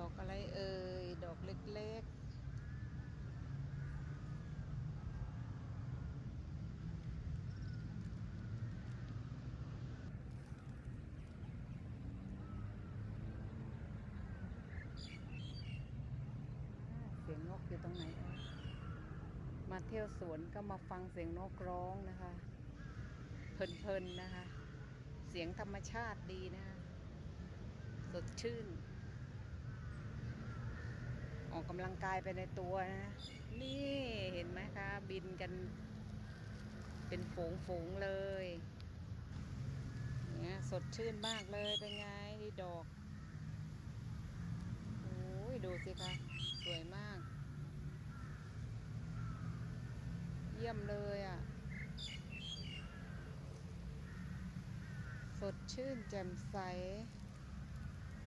ດອກອະໄລເອີຍ? ດອກເລັກໆ. ສຽງນົກຢູ່ຕົງໄຫນ? ມາທ່ຽວສວນກໍມາຟັງສຽງນົກຮ້ອງນະຄະ ເພີນໆ ນະຄະ. ສຽງທຳມະຊາດດີນະຄະ ສົດຊື່ນ ອອກກຳລັງກາຍໄປໃນຕົວນະ. ນີ້ເຫັນໄໝຄະ ບິນກັນເປັນຝູງໆ ເລີຍ. ເນຍ ສົດຊື່ນມາກເລີຍ. ເປັນໄງ? ນີ້ດອກ ໂອ້ຍ ດູຊິຄະ ສວຍມາກ ຢ້ຽມເລີຍອະ ສົດຊື່ນແຈ່ມໃສ.